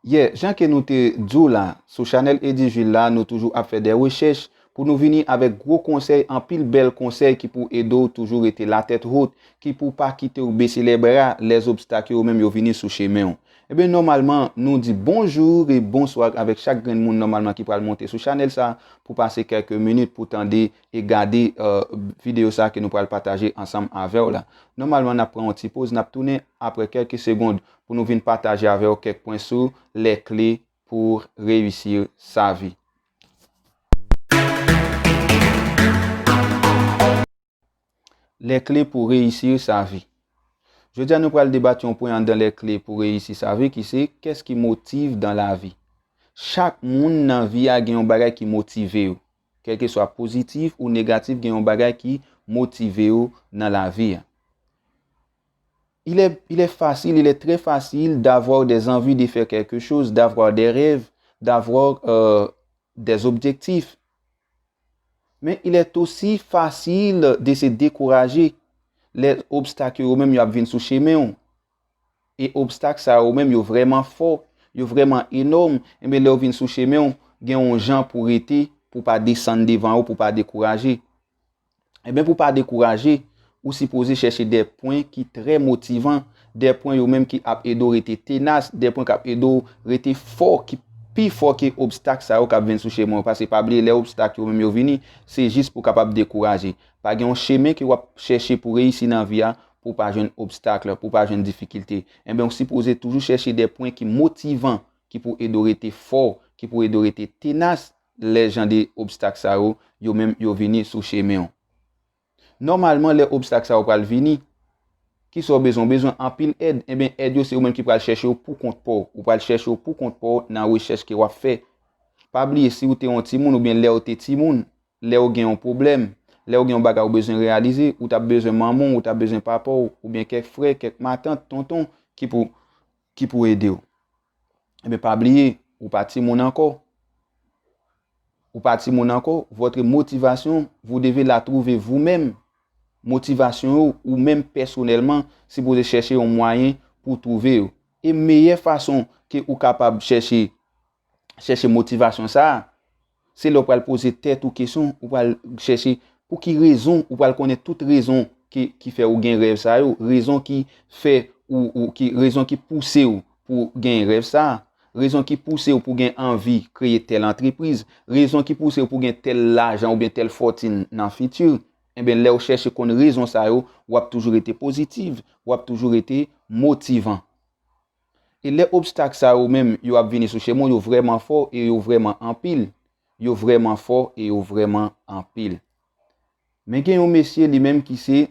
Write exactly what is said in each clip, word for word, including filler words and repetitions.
Yeah, jan ke nou te di w la, sou chanèl Eddy Jules la, nou toujou ap fè de rechèch pou nou vini avèk gwo konsèy, anpil bèl konsèy ki pou ede w toujou rete latèt wot, ki pou pa kite w bese lè bra, lè obstak yo menm yo vini sou chemen w. Ebyen, nòmalman, nou di bonjou e bonswa avèk chak grenn moun nòmalman ki pral monte sou chanèl sa pou pase kèk minit pou tande e gade, euh, videyo sa ke nou pral pataje ansanm avè w la. Nòmalman, n ap pran yon ti poz, n ap tounen apre kèk segond pou nou vin pataje avè w kèk pwen sou les clés pour réussir sa vie. Les clés pour réussir sa vie. Jodi a, nou pral debat yon pwen anndan les clés pour réussir sa vie ki se qu'est-ce qui motive dans la vie. Chak moun nan vi a gen yon bagay ki motive yo. Kèlkeswa pozitif ou negatif, gen yon bagay ki motive yo nan lavi a. Il est, il est facile, il est très facile d'avoir des envies de faire quelque chose, d'avoir des rêves, d'avoir, euh, des objectifs. Mais il est aussi facile de se décourager. Lè obstak yo menm yo ap vin sou chemen w. E obstak sa yo menm yo vrèman fò, yo vrèman enòm. Enben, lè yo vin sou chemen w, gen yon jan pou rete, pou pa desann devan yo, pou pa dekouraje. Ebyen, pou pa dekouraje, ou sipoze chèche de pwen ki trè motivan, de pwen yo menm ki ap ede w rete tenas, de pwen k ap ede w rete fò, ki pi fò ke obstak sa yo k ap vin sou chemen w. Paske pa bliye, lè obstak yo menm yo vini, se jis pou kapab dekouraje. Pa gen yon chemen ke w ap chèche pou reyisi nan vi a, pou w pa jwenn obstak, pou w pa jwenn difikilte. Enben, ou sipoze toujou chèche de pwen ki motivan, ki pou ede w rete fò, ki pou ede w rete tenas, lè jan de obstak sa yo, yo menm yo vini sou chemen w. Nòmalman, lè obstak sa yo pral vini, kisa w bezwen? Ou bezwen anpil èd. Enben, èd yo se ou menm ki pral chèche yo pou kont pa w. Ou pral chèche yo pou kont pa w nan rechèch ke w ap fè. Pa bliye, si w te yon timoun oubyen lè w te timoun, lè w gen yon pwoblèm, lè w gen yon bagay ou bezwen reyalize, ou t ap bezwen manman w, ou t ap bezwen papa w, oubyen kèk frè, kèk matant, tonton, ki pou, ki pou ede w. Enben, pa bliye, ou pa timoun ankò. Ou pa timoun ankò. Votre motivation, vous devez la trouver vous-même. Motivasyon yo, ou menm pèsonèlman, sipoze chèche yon mwayen pou w twouve yo. E meyè fason ke ou kapab chèche, chèche motivasyon sa a, se lè w pral poze tèt ou kesyon, ou pral chèche pou ki rezon, ou pral konnen tout rezon ki, ki fè ou gen rèv sa yo, rezon ki fè ou, ou ki, rezon ki pouse w pou gen rèv sa a, rezon ki pouse w pou gen anvi kreye tèl antrepriz, rezon ki pouse w pou gen tèl lajan oubyen tèl fòtin nan fiti. Enben, lè w chèche konn rezon sa yo, w ap toujou rete pozitif, w ap toujou rete motivan. E lè obstak sa yo menm, yo ap vini sou chemen w, yo vrèman fò e yo vrèman anpil. Yo vrèman fò e yo vrèman anpil. Men gen yon mesye li menm ki se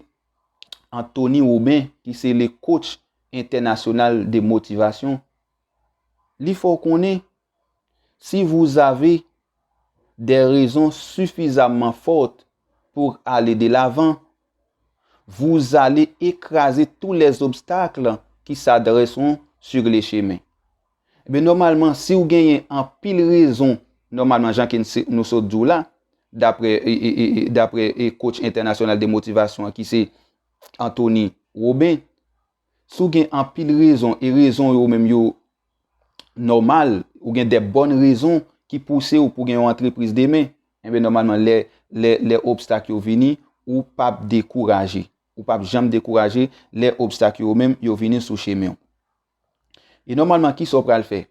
Anthony Robin, ki se le coach international de motivation. Li fè w konnen, si vous avez des raisons suffisamment fortes pour aller de l'avant, vous allez écraser tous les obstacles qui s'adresseront sur le chemin. Ebyen, nòmalman, si w genyen anpil rezon, nòmalman, jan ke n se, nou sot di w la, daprè, e, e, e, e, daprè, e, coach entènasyonal de motivasyon an ki se Anthony Robin, si w gen anpil rezon, e rezon yo menm yo nòmal, ou gen de bòn rezon ki pouse w pou gen yon antrepriz demen, enben, nòmalman, lè, lè, lè obstak yo vini, ou p ap dekouraje. Ou p ap janm dekouraje lè obstak yo menm yo vini sou chemen w. E nòmalman, kisa w pral fè?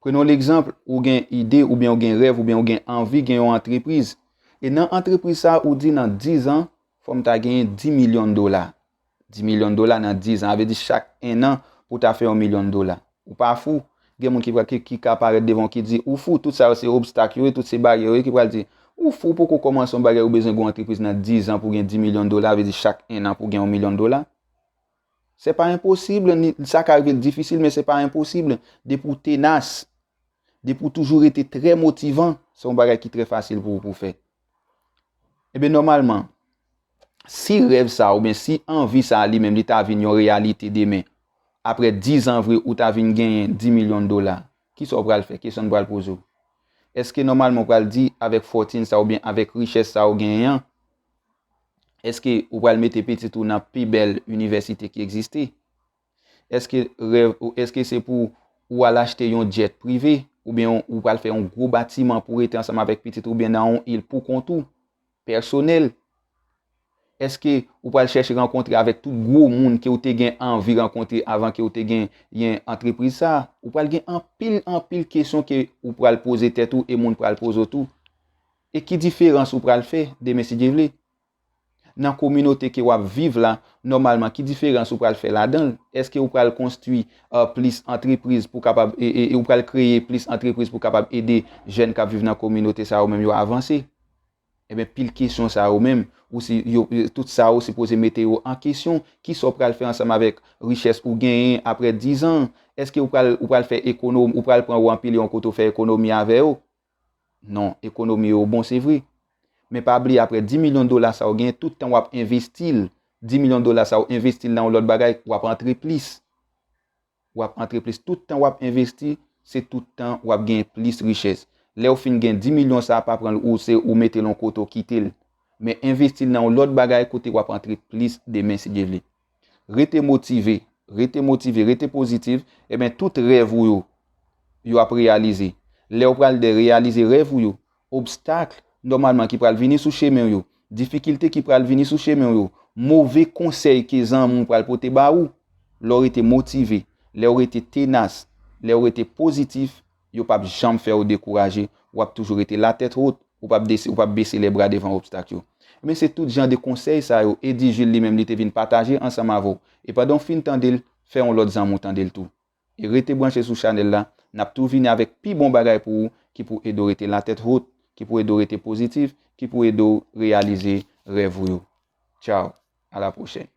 Prenons l'exemple, ou gen ide, oubyen ou gen rèv, oubyen ou gen anvi gen yon antrepriz. E nan antrepriz sa, ou di nan diz an, fò m ta genyen dis milyon dola. Dis milyon dola nan diz an, sa vle di chak en an pou w ta fè yon milyon dola. Ou pa fou. Gen moun ki, ki, ki ka parèt devan w ki di, ou fou, tout sa yo se obstak yo ye, tout se baryè yo ye, ki pral di, ou fou, ou poko kòmanse yon bagay, ou bezwen gen yon antrepriz nan diz an pou gen dis milyon dola, sa vle di chak en an pou gen yon milyon dola. Se pa enposib, ni, sa ka rive l difisil, men se pa enposib. Depi w tenas, depi w toujou rete trè motivan, se yon bagay ki trè fasil pou, pou w fè. Ebyen, nòmalman, si rèv sa oubyen si anvi sa li menm li ta vin yon reyalite demen, apre diz an vre ou ta vin genyen dis milyon dola, kisa w pral fè? Kesyon n pral poze w. Èske nòmalman w pral di avèk fòtin sa oubyen avèk richès sa w genyen an, èske ou pral mete pitit ou nan pi bèl inivèsite ki egziste? Èske rèv ou, èske se pou ou al achte yon jet prive, oubyen ou pral fè yon gwo batiman pou rete ansanm avèk pitit ou, oubyen nan yon il pou kont ou, pèsonèl? Èske ou pral chèche rankontre avèk tout gwo moun ke ou te gen anvi rankontre avan ke ou te gen, gen antrepriz sa a? Ou pral gen anpil, anpil kesyon ke ou pral poze tèt ou e moun pral poze w tou. E ki diferans ou pral fè demen si Dye vle? Nan kominote ke w ap viv la, nòmalman, ki diferans ou pral fè ladan l? Èske ou pral konstwi, uh, plis antrepriz pou kapab, e, e, e ou pral kreye plis antrepriz pou kapab ede jèn k ap viv nan kominote sa yo menm yo avanse? Ebyen, pil kesyon sa yo menm, ou si, yo, yo- tout sa yo sipoze mete yo an kesyon. Kisa w pral fè ansanm avèk richès ou genyen apre diz an? Èske ou pral, ou pral fè ekonomi, ou pral pran yo anpile yon kote w fè ekonomi avè yo? Non, ekonomi yo bon, se vre. Men pa bliye, apre dis milyon dola sa w genyen, tout tan w ap envesti l, dis milyon dola sa w envesti l nan yon lòt bagay, w ap antre plis. W ap antre plis. Tout tan w ap envesti, se tout tan w ap genyen plis richès. Lè w fin gen dis milyon sa a, pa pran l ou se ou mete l yon kote w kite l. Men envesti l nan yon lòt bagay kote w ap antre plis demen si Dye vle. Rete motive, rete motive, rete pozitif, ebyen tout rèv ou yo, yo ap reyalize. Lè w pral de reyalize rèv ou yo, obstak nòmalman ki pral vini sou chemen w yo, difikilte ki pral vini sou chemen w yo, move konsèy ke zanmi w pral pote ba ou, lè w rete motive, lè w rete tenas, lè w rete pozitif, yo p ap janm fè w dekouraje, w ap toujou rete latèt wot, ou p ap desi- ou p ap bese lè bra devan obstak yo. Men se tout jan de konsèy sa yo Eddy Jules li menm li te vin pataje ansanm avè w. E pandan w fin tande l, fè yon lòt zanmi w tande l tou. E rete branche sou chanèl la, n ap tou vini avèk pi bon bagay pou ou ki pou ede w rete latèt wot, ki pou ede w rete pozitif, ki pou ede w reyalize rèv ou yo. Tchaw, a la pwochèn.